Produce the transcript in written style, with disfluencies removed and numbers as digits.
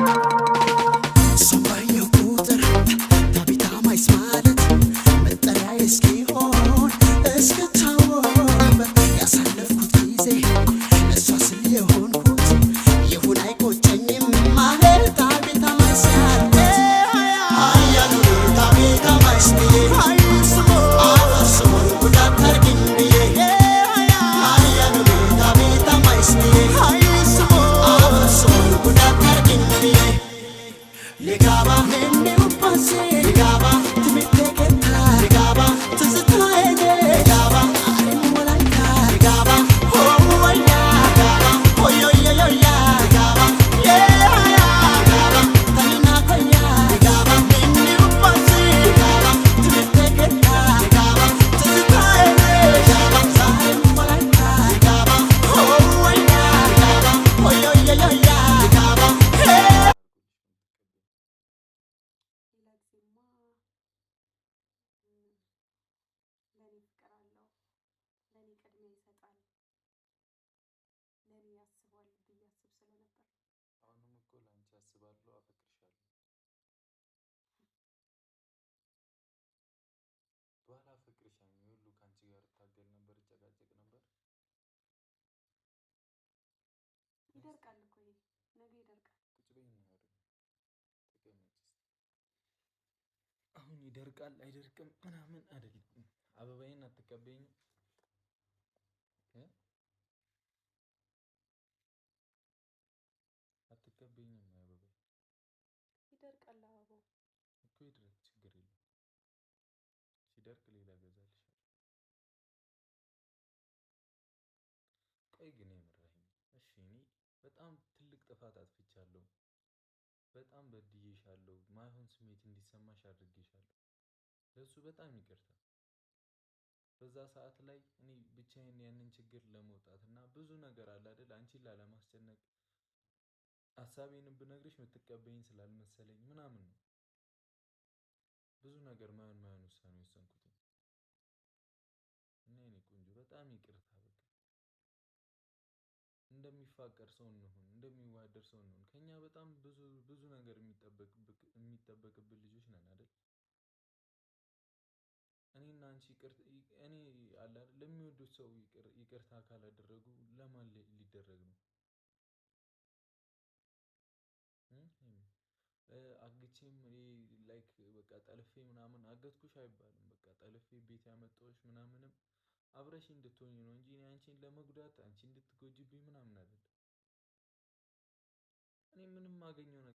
እሷን ባየሁ ቁጥር ታቢታ ማይስ ማለት መጠሪያ እስኪሆን እስክታወቅበት ያሳለፍኩት ጊዜ ለእሷ ስል የሆንኩት ይሁን አይቆጨኝም ማለት ታቢታ ማይስ ያልኩት አያሉ ታቢታ ማይስ ብዬ አፈር ስሆን ጉዳት አርጊኝ ብዬ አያሉ ታቢታ ማይስ ብዬ አፈር ስሆን ጉዳት አርጊኝ ብዬ ሊጋባ ኔኔውባሴ ሊጋባ ትምህርቴ ጌታ ሊጋባ ትዝታዬ ሊጋባ አሬም ወላይታ ሊጋባ ሆወያ ሊጋባ ሆዮዮዮያ ሊጋባ የያ ሊጋባ ተኒና ኮያ ሊጋባ ኔኔውባሴ ሊጋባ ትምህርቴ ጌታ ሊጋባ ትዝታዬ ሊጋባ ዛሬም ወላይታ ሊጋባ ሆወያ ሊጋባ ሆዮዮዮያ ሊጋባ። ሌላ ጊዜማ ለእኔ ፍቅር አለው፣ ለእኔ ቅድሚያ ይሰጣል፣ ለእኔ ያስባል ብዬ አስብ ስለነበር። አሁንም እኮ ለአንቺ አስባለሁ፣ አፈቅርሻለሁ። ባላፈቅርሽ ሁሉ ከአንቺ ጋር እታገል ነበር፣ እጨቃጨቅ ነበር። ይደርቃል እኮ ይሄ ነገ ይደርቃል። ቁጭ በይ እናወራ። ተቀመጭ እስኪ። አሁን ይደርቃል አይደርቅም ምናምን አይደለም። አበባዬን አትቀበይኝም? እ? አትቀበይኝም? አበባዬ ይደርቃል አበባው። እኮ ይድረቅ፣ ችግር የለም። ሲደርቅ ሌላ እገዛልሻለሁ። ቆይ ግን የምር እሺ፣ እኔ በጣም ትልቅ ጥፋት አጥፍቻለሁ። በጣም በድዬሻለሁ። ማይሆን ስሜት እንዲሰማሽ አድርጌሻለሁ። ለእሱ በጣም ይቅርታ። በዛ ሰዓት ላይ እኔ ብቻዬን ያንን ችግር ለመውጣት እና ብዙ ነገር አለ አይደል፣ አንቺን ላለማስጨነቅ ሀሳቤንም ብነግርሽ የምትቀበይኝ ስላልመሰለኝ ምናምን ነው ብዙ ነገር ማይሆን ማይሆን ውሳኔ ወሰንኩት። እና የኔ ቆንጆ በጣም ይቅርታ። በቃ እንደሚፋቀር ሰው እንሁን፣ እንደሚዋደር ሰው እንሁን። ከኛ በጣም ብዙ ብዙ ነገር የሚጠበቅብን ልጆች ነን አይደል? እኔና አንቺ እኔ አለ አይደል፣ ለሚወዱት ሰው ይቅርታ ካላደረጉ ለማን ሊደረግ ነው? አግቼም like በቃ ጠልፌ ምናምን አገትኩሽ አይባልም። በቃ ጠልፌ ቤት ያመጣሁሽ ምናምንም አብረሽ እንድትሆኝ ነው እንጂ እኔ አንቺን ለመጉዳት አንቺ እንድትጎጂብኝ ምናምን አይደለም። እኔ ምንም ማገኘው ነገር